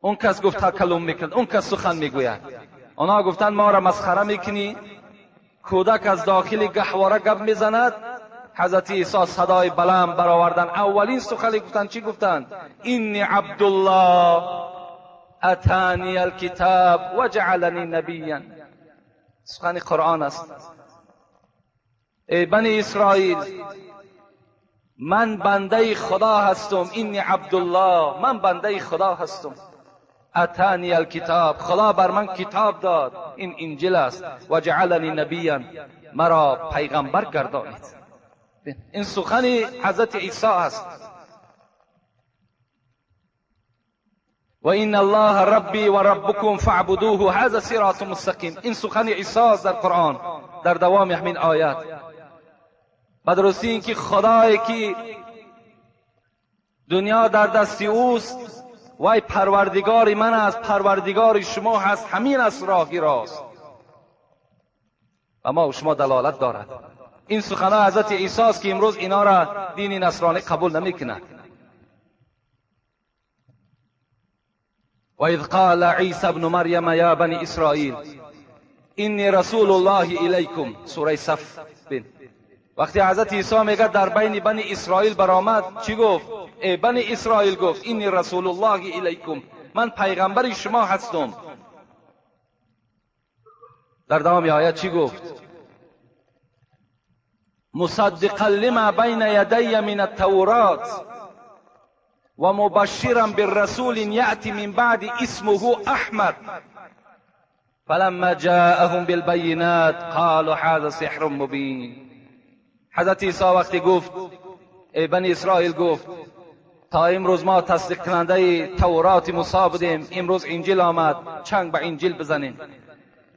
اون کس گفت تکلم میکند، اون کس سخن میگوید. آنها گفتند ما را مسخره میکنی، کودک از داخل گهواره گپ میزند. حضرت عیسی صدای بلند برآوردند، اولین سخنی گفتند چی گفتند؟ انی عبدالله اتانی الکتاب و جعلنی نبیا. سخن قرآن است. ای بنی اسرائیل، من بنده خدا هستم، انی عبدالله، من بنده خدا هستم. اتانی الکتاب، خدا بر من کتاب داد، این انجیل است. و جعلنی نبیا، مرا پیغمبر گردانید. این سخن حضرت عیسی است. و این الله ربی و ربکم فاعبدوه هذا صراط مستقیم. این سخن عیسی است در قرآن، در دوام همین آیات. بدرستی اینکه خدایی که دنیا در دست اوست، وای پروردگار من است، پروردگار شما هست، همین است راهی راست و ما و شما دلالت دارد. این سخنان حضرت عیسی است که امروز اینا را دین نصرانی قبول نمیکند. و اذ قال عیسی ابن مریم یا بنی اسرائیل انی رسول الله الیکم، سوره صف. بین وقتی حضرت عیسی میگه در بین بنی اسرائیل برآمد، چی گفت؟ ای بنی اسرائیل، گفت انی رسول الله الیکم، من پیغمبر شما هستم. در دوام آیت چی گفت؟ مصدقا لما بین یدی من التورات و مبشرا بالرسول یأتی من بعد اسمه احمد فلما جاءهم بالبینات قالوا هذا سحر مبین. حضرت عیسی وقتی گفت ای بنی اسرائیل، گفت تا امروز ما تصدیق کننده تورات موسی بودیم، امروز انجیل آمد، چنگ به انجیل بزنیم،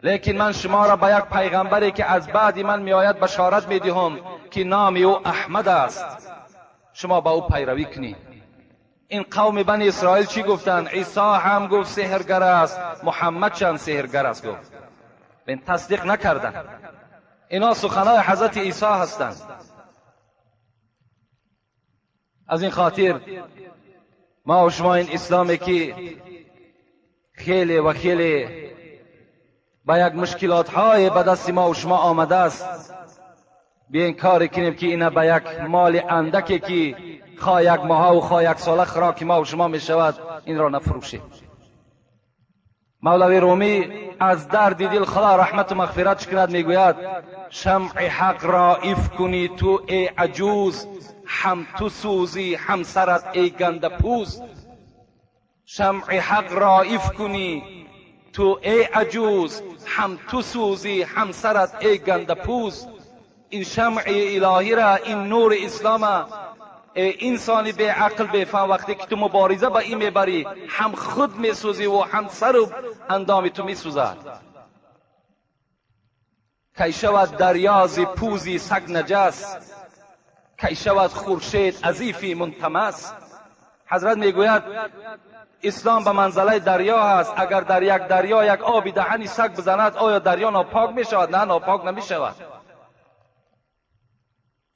لیکن من شما را به یک پیغمبری که از بعد من میآید بشارت میدهم که نام او احمد است، شما با او پیروی کنید. این قوم بنی اسرائیل چی گفتند؟ عیسی هم گفت سحرگر است، محمد چند سحرگر است گفت. این تصدیق نکردند. اینا سخنای حضرت عیسی هستند. از این خاطر ما و شما این اسلامی که خیلی و خیلی با یک مشکلات های به دست ما و شما آمده است، بیاین کاری کنیم که اینا به یک مال اندکی که خواه یک ماه و خواه یک ساله خوراک ما و شما می شود، این را نفروشیم. مولوی رومی از درد دل خدا رحمت و مغفرت کند، میگوید شمع حق را ایف کنی تو ای عجوز، هم تو سوزی هم سرت ای گنده پوز. شمع حق را ایف کنی تو ای عجوز، هم تو سوزی هم سرت ای گنده پوز. این شمع الهی را، این نور اسلام، ای انسانی بی عقل بی فهم، وقتی که تو مبارزه با این میبری، هم خود میسوزی و هم سر و اندام تو میسوزد. کی شود دریاز پوزی سگ نجس، کی شود خورشید عزیفی منتمس. حضرت میگوید اسلام به منزله دریا هست، اگر در یک دریا یک آبی دهنی سگ بزند، آیا دریا ناپاک میشود؟ نه، ناپاک نمیشود.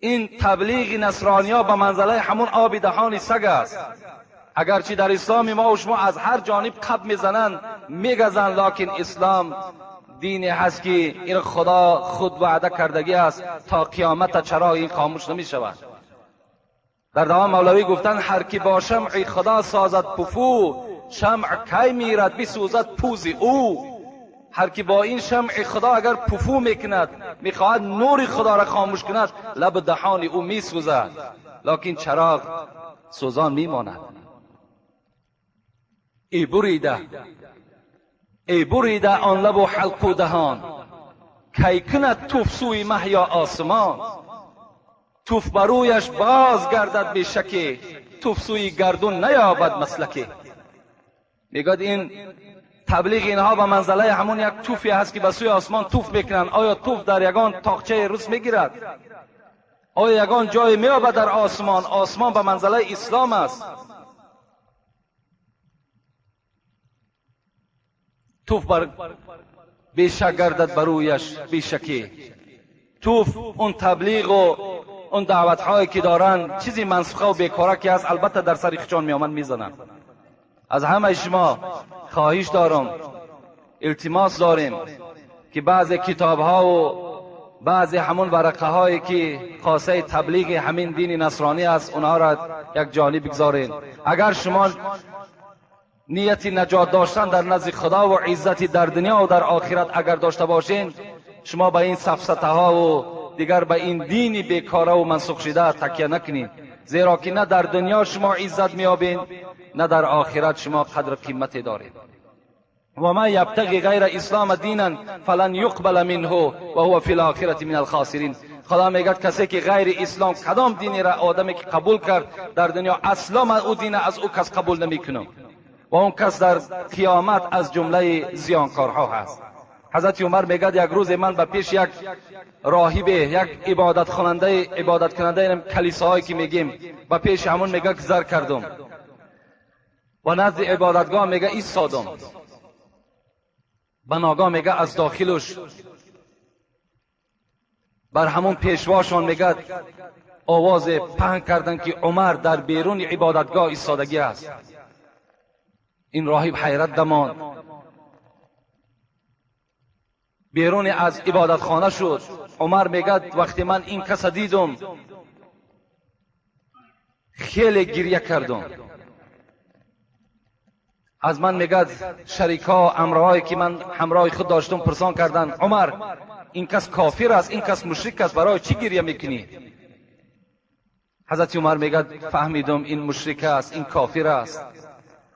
این تبلیغ نصرانیا به منزله همون آب دهان سگ است. اگرچه در اسلام ما و شما از هر جانب قب میزنند، میگزند، لکن اسلام دینی هست که این خدا خود وعده کردگی است، تا قیامت چراغ این خاموش نمیشود. در دوام مولوی گفتند هر کی با شمع خدا سازد پفو، شمع کی میرد بسوزد پوز او. هر کی با این شمع خدا اگر پفو میکند، میخواهد نور خدا را خاموش کند، لب دهان او میسوزد، لکن چراغ سوزان میماند. ای بریده، ای بریده آن لب و حلق و دهان، کی کند توف سوی مه یا آسمان. توف برویش باز گردد بی شکی، توف سوی گردون نیابد مسلکی. میگوید این تبلیغ اینها به منزله همون یک توفی هست که به سوی آسمان توف میکنن. آیا توف در یگان تاقچه روس میگیرد؟ آیا یگان جای میابد در آسمان؟ آسمان به منزله اسلام است. توف بر بیشک گردد برویش بیشکی. توف اون تبلیغ و اون دعوت هایی که دارن چیزی منسوخه و بیکاره که هست، البته در سر خچان میامن میزنن. از همه شما خواهش دارم، التماس داریم که بعضی کتاب ها و بعضی همون ورقه هایی که خاصه تبلیغ همین دین نصرانی است، اونها را یک جانب بگذارین. اگر شما نیت نجات داشتن در نزد خدا و عزت در دنیا و در آخرت اگر داشته باشین، شما به این سفسطه ها و دیگر به این دین بیکاره و منسوخ شده تکیه نکنید، زیرا که نه در دنیا شما عزت میابین، نه در آخرت شما قدر قیمت دارید. و ما یبتغی غیر اسلام دینا فلن یقبل منه و هو فی الاخرة من الخاسرین. خدا میگه کسی که غیر اسلام کدام دینی را آدمی که قبول کرد در دنیا، اصلا من او دین از او کس قبول نمیکنم و اون کس در قیامت از جمله زیانکارها هست. حضرت عمر میگه یک روز من به پیش یک راهب، یک عبادت کننده کلیساهایی که میگیم، به پیش همون میگه گذر کردم و نزد عبادتگاه میگه ایستادم. به ناگاه میگه از داخلش بر همون پیشواشان میگه آواز پهن کردن که عمر در بیرون عبادتگاه ایستادگی است. این راهب حیرت دمان، بیرون از عبادتخانه شد. عمر میگه وقتی من این کس دیدم خیلی گریه کردم. از من میگه شریکا امرهایی که من همراه خود داشتم پرسان کردن، عمر این کس کافر است، این کس مشرک است، برای چی گریه میکنی؟ حضرت عمر میگه فهمیدم این مشرک است، این کافر است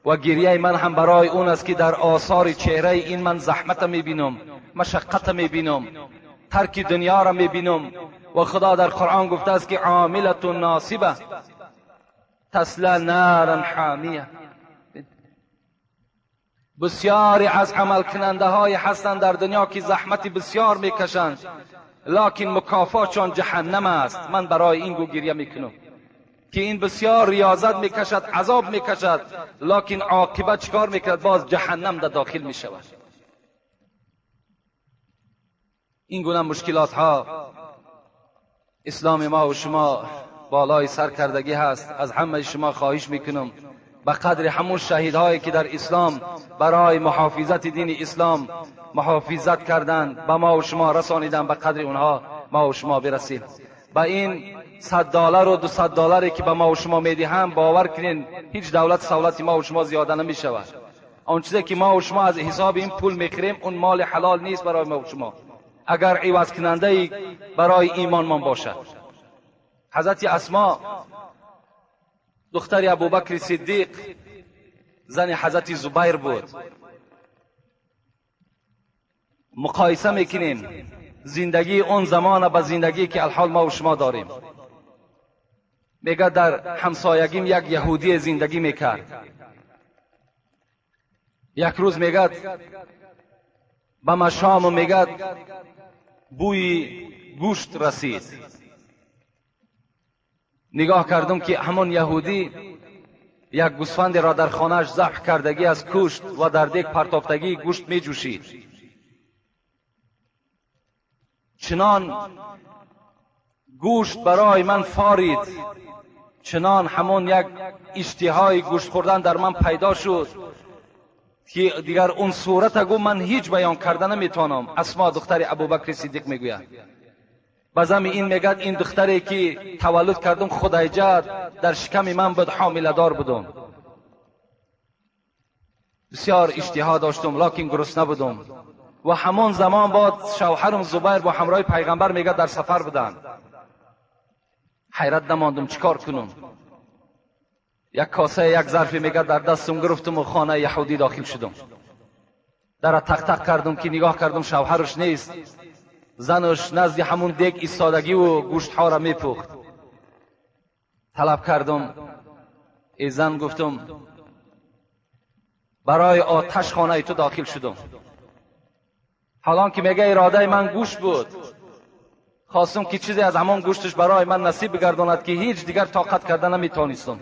و گریه من هم برای اون است که در آثار چهره این من زحمت میبینم، مشقت میبینم، ترک دنیا را میبینم. و خدا در قرآن گفته است که عاملة ناصبه تصلی نارا حامیه. بسیاری از عمل کننده های هستند در دنیا که زحمت بسیار میکشند، لکن مکافاتشان جهنم است. من برای این گو گریه میکنم که این بسیار ریاضت میکشد، عذاب میکشد، لکن عاقبت چکار میکند؟ باز جهنم در داخل میشود. این گونه مشکلات ها اسلام ما و شما بالای سر کردگی هست. از همه شما خواهش میکنم به قدر همون شهیدهایی که در اسلام برای محافظت دین اسلام محافظت کردند، به ما و شما رسانیدن، به قدر اونها ما و شما برسیم. به این $100 و $200 که به ما و شما میدهم، باور کنین هیچ دولت سولت ما و شما زیاده نمیشود. آن چیزی که ما و شما از حساب این پول میخریم، اون مال حلال نیست برای ما و شما، اگر عوض کننده برای ایمان من باشد. حضرت اسما دختر ابوبکر صدیق، زن حضرت زبیر بود. مقایسه میکنیم زندگی اون زمان با زندگی که الحال ما و شما داریم. میگه در همسایگیم یک یهودی زندگی میکرد. یک روز میگه به مشام میگه بوی گوشت رسید. نگاه کردم که همون یهودی یک گوسفند را در خانهش ذبح کردگی از کشت و در دیگ پرتافتگی گوشت می جوشید. چنان گوشت برای من فارید، چنان همون یک اشتهای گوشت خوردن در من پیدا شد که دیگر اون صورت گو من هیچ بیان کرده نمیتونم. اسما دختر ابوبکر صدیق میگوید بازم این میگد این دختری که تولد کردم خدیجه در شکم من بود، حامله دار بودم، بسیار اشتها داشتم لکن گرسنه بودم. و همان زمان بعد شوهرم زبیر با همراه پیغمبر میگه در سفر بودن. حیرت نماندم چیکار کنم. یک کاسه یک ظرفی میگه در دستم گرفتم و خانه یهودی داخل شدم. در تق تق کردم که نگاه کردم شوهرش نیست، زنش نزد همون دیگ ایستادگی و گوشت ها را میپخت. طلب کردم، ای زن گفتم برای آتش خانه تو داخل شدم. حالان که میگه اراده من گوش بود، خواستم که چیزی از همان گوشتش برای من نصیب بگرداند که هیچ دیگر طاقت کرده نمیتونستم.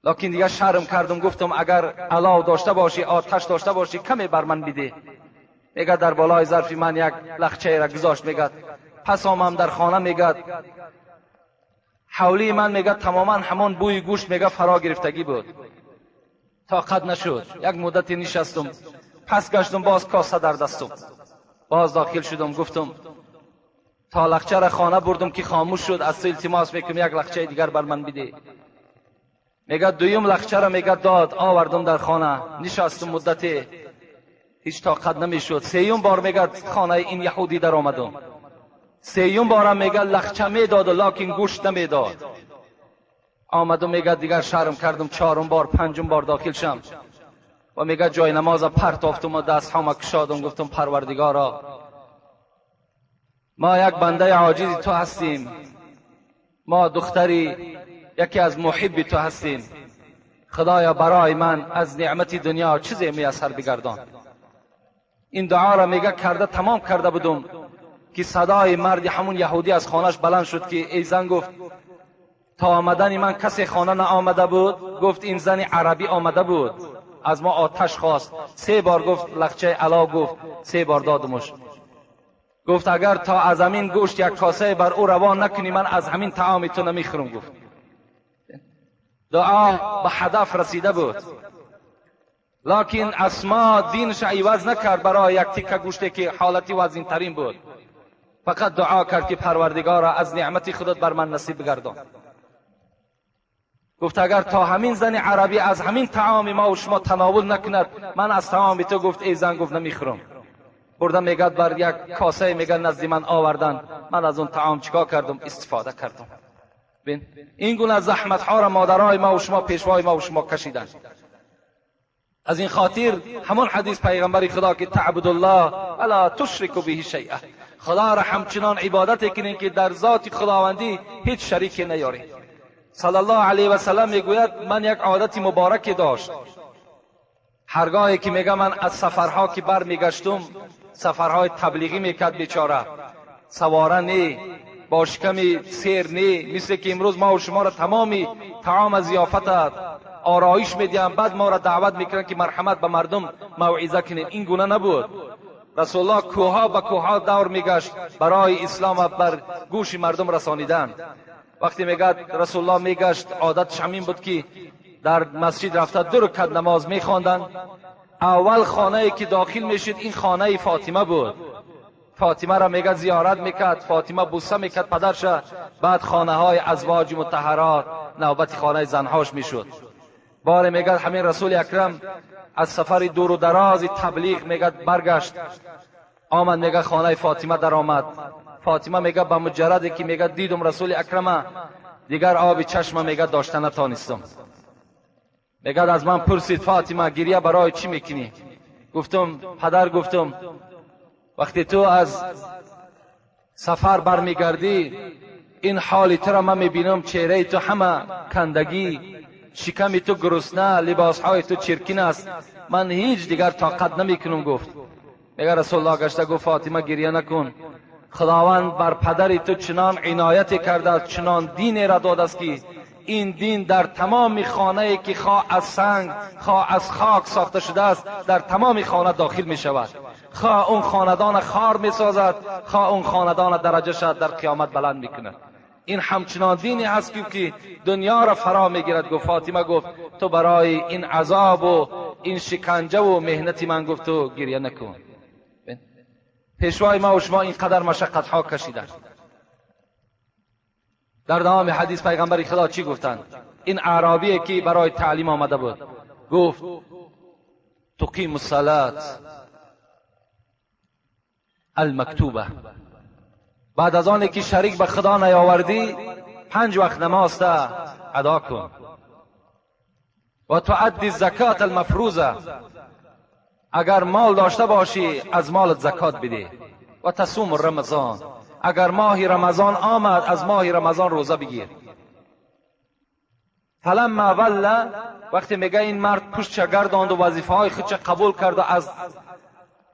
لکن دیگر شرم کردم، گفتم اگر علاو داشته باشی، آتش داشته باشی، کمی بر من بده. میگه در بالای ظرفی من یک لخچه را گذاشت. میگه پس آمم در خانه، میگه حولی من میگه تماما همان بوی گوشت میگه فرا گرفتگی بود. طاقت نشد، یک مدتی نشستم، پس گشتم، باز کاسه در دستم، باز داخل شدم، گفتم تا لخچه را خانه بردم که خاموش شد، از تو التماس میکنم یک لخچه دیگر بر من بده. میگه دویم لخچه را میگه داد، آوردم در خانه، نشستم مدتی، هیچ طاقت نمیشد. سیوم بار میگه خانه این یهودی در آمدم، سیوم بارم میگه لخچه میداد و لکن گوشت نمیداد. آمدم میگه دیگر شرم کردم، چهارم بار پنجم بار داخل شم و میگه جای نماز پرتافتم و دست هام کشادم، گفتم پروردگارا ما یک بنده عاجز تو هستیم، ما دختری یکی از محب تو هستیم، خدایا برای من از نعمت دنیا چیزی میسر بگردان. این دعا را میگه کرده تمام کرده بودم که صدای مرد همون یهودی از خانهش بلند شد که ای زن، گفت تا آمدن من کسی خانه نه آمده بود؟ گفت این زن عربی آمده بود، از ما آتش خواست، 3 بار گفت لخچه علا، گفت 3 بار دادمش. گفت اگر تا از همین گوشت یک کاسه بر او روان نکنی من از همین طعام تو نمیخورم. گفت دعا به هدف رسیده بود، لکن اسما دینش عوض نکرد برای یک تیکه گوشتی که حالتی وزین ترین بود. فقط دعا کرد که پروردگارا از نعمت خودت بر من نصیب بگردان. گفت اگر تا همین زن عربی از همین طعام ما و شما تناول نکند من از طعام تو، گفت ای زن، گفت نمیخورم. بردم میگه بر یک کاسه میگه نزد من آوردن، من از اون طعام چیکار کردم؟ استفاده کردم. ببین این گونه زحمت ها را مادرای ما و شما، پیشوای ما و شما کشیدن. از این خاطر همون حدیث پیغمبر خدا که تعبد الله ولا تشرک به شیئا، خدا را همچنان عبادت کنین که در ذات خداوندی هیچ شریکی نیاری. صلی الله علیه و سلم میگوید من یک عادت مبارک داشت، هرگاهی که میگه من از سفرها که بر میگشتم، سفرهای تبلیغی میکرد بیچاره، سواره نی، با شکم سیر نی، مثل که امروز ما و شما را تمامی طعام ضیافت آرایش میدیم، بعد ما را دعوت میکنن که مرحمت به مردم موعظه کنیم. این گونه نبود. رسول الله کوها به کوها دور میگشت برای اسلام بر گوش مردم رسانیدن. وقتی میگه رسول الله میگشت، عادتش همین بود که در مسجد رفته 2 رکعت نماز میخواندن. اول خانه که داخل میشد این خانه فاطمه بود. فاطمه را میگه زیارت میکرد، فاطمه بوسه میکرد پدرش، بعد خانه های ازواج مطهرات نوبت خانه زنهاش میشد. بار میگه همین رسول اکرم از سفر دور و دراز تبلیغ میگه برگشت، آمد میگه خانه فاطمه در آمد. فاطمه میگه به مجردی که میگه دیدم رسول اکرم، دیگر آب چشم میگه داشته نتانستم. میگه از من پرسید فاطمه گریه برای چی میکنی؟ گفتم پدر، گفتم وقتی تو از سفر برمیگردی این حال تو را من میبینم، چهره تو همه کندگی، شکم تو گرسنه، لباسهای تو چرکین است، من هیچ دیگر طاقت نمیکنم. گفت میگه رسول الله گشته گفت فاطمه گریه نکن، خداوند بر پدر تو چنان عنایت کرده است، چنان دینی را داده است که این دین در تمام خانه که خواه از سنگ خواه از خاک ساخته شده است در تمام خانه داخل می شود، خواه اون خاندان خار می سازد، خواه اون خاندان درجه شد در قیامت بلند می کند. این همچنان دینی هست که دنیا را فرا می گیرد. گفت فاطمه، گفت تو برای این عذاب و این شکنجه و مهنت من، گفت تو گریه نکن. پیشوای ما و شما اینقدر مشقت ها کشیدند. در دوام حدیث پیغمبر خدا چی گفتند؟ این اعرابی که برای تعلیم آمده بود گفت تقیم الصلاة المکتوبه، بعد از آن که شریک به خدا نیاوردی 5 وقت نماز ادا کن، و تؤدی الزکات المفروضه، اگر مال داشته باشی از مالت زکات بده، و تصوم رمضان، اگر ماه رمضان آمد از ماه رمضان روزه بگیر. فلما ولى، وقتی میگه این مرد پشت گرداند و وظیفه های خودش قبول کرد و از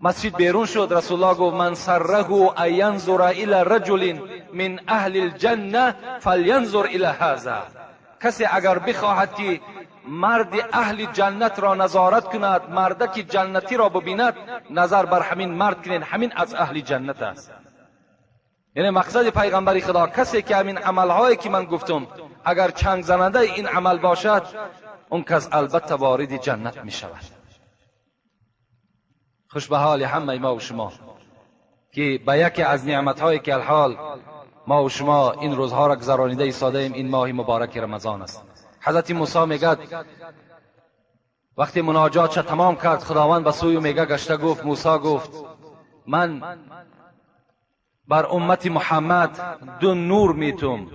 مسجد بیرون شد، رسول الله گفت من سره ان ینظر الی رجل من اهل الجنه فلینظر الی هذا. کسی اگر بخواهد که مرد اهل جنت را نظارت کند، مردک جنتی را ببیند، نظر بر همین مرد کنین، همین از اهل جنت است. یعنی مقصد پیغمبر خدا کسی که همین عملهایی که من گفتم اگر چنگ زننده این عمل باشد، اون کس البته وارد جنت می شود. خوش به حال همه ما و شما که به یکی از نعمتهایی که الحال ما و شما این روزها را گذرانیده ایستاده ایم، این ماه مبارک رمضان است. حضرت موسی میگد وقتی مناجات تمام کرد، خداوند به سوی میگه گشته گفت، موسی گفت من بر امت محمد دو نور میتم.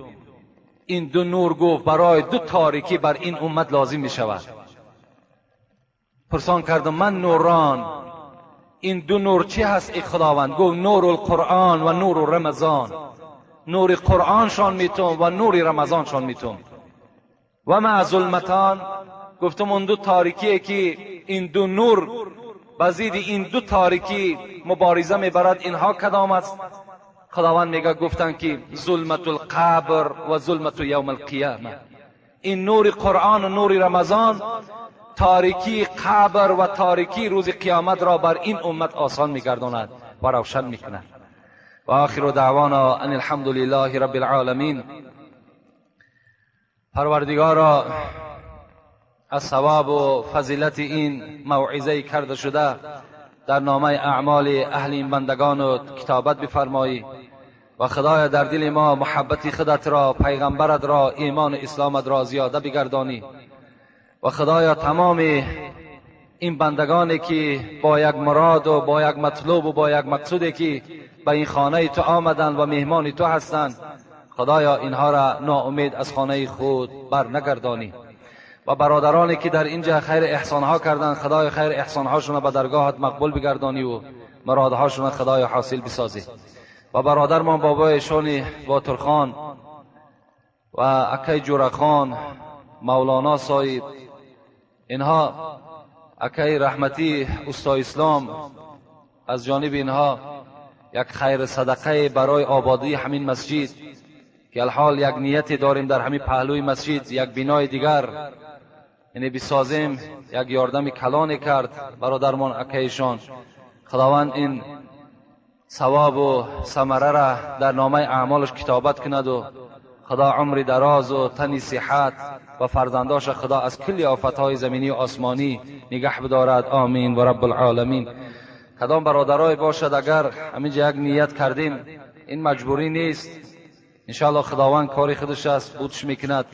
این دو نور گفت برای دو تاریکی بر این امت لازم میشود. پرسان کردم من نوران، این دو نور چی هست ای خداوند؟ گفت نور القرآن و نور رمضان. نور قرآن شان میتم و نور رمضان شان میتم. و ما ظلمتان، گفتم اون دو تاریکیه که این دو نور بزید این دو تاریکی مبارزه میبرد، اینها کدام است؟ خداوند میگه گفتن که ظلمت القبر و ظلمت یوم القیامه. این نور قرآن و نور رمضان تاریکی قبر و تاریکی روز قیامت را بر این امت آسان میگرداند و روشن میکند. و آخر دعوانا ان الحمد لله رب العالمین. پروردگارا از ثواب و فضیلت این موعظه کرده شده در نامه اعمال اهل این بندگان و کتابت بفرمایی و خدایا در دل ما محبت خودت را، پیغمبرت را، ایمان و اسلامت را زیاده بگردانی و خدایا تمام این بندگانی که با یک مراد و با یک مطلوب و با یک مقصودی که به این خانه تو آمدند و مهمان تو هستند، خدایا اینها را ناامید از خانه خود بر نگردانی و برادرانی که در اینجا خیر احسانها کردند، خدای خیر احسانهاشون به درگاهت مقبول بگردانی و مرادهاشون خدای حاصل بسازی. و برادرمان بابای شونی باترخان و اکی جورخان، مولانا صاحب، اینها اکی رحمتی استا اسلام، از جانب اینها یک خیر صدقه برای آبادی همین مسجد که الحال یک نیت داریم در همین پهلوی مسجد یک بینای دیگر یعنی بسازیم، یک یاردم کلانی کرد برادرمان اکیشان. خداوند این ثواب و ثمره را در نامه اعمالش کتابت کند و خدا عمر دراز و تنی صحت و فرزنداش خدا از کل آفتهای زمینی و آسمانی نگه بدارد. آمین و رب العالمین. کدام برادرای باشد اگر همینجا یک نیت کردیم، این مجبوری نیست، انشاءالله خداوند کاری خودش است بودش میکند.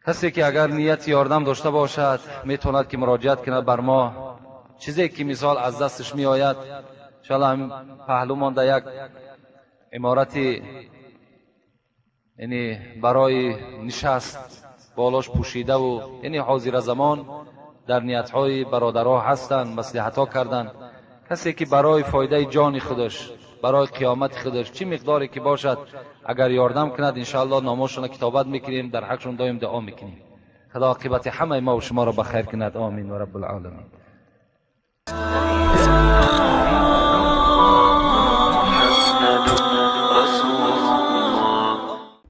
کسی که اگر نیت یاردم داشته باشد میتواند که مراجعت کند بر ما، چیزی که مثال از دستش میآید. انشاءالله هم پهلو مانده یک عمارت یعنی برای نشست بالاش پوشیده و یعنی حاضر زمان در نیتهای برادرها هستند، مصلحتها کردند. کسی که برای فایده جان خودش، برای قیامت خودش چی مقداری که باشد اگر یاردم کند، انشاءالله ناماشون کتابت میکنیم، در حقشون دایم دعا میکنیم. خدا عاقبت همه ما و شما را بخیر کند. آمین و رب العالمین.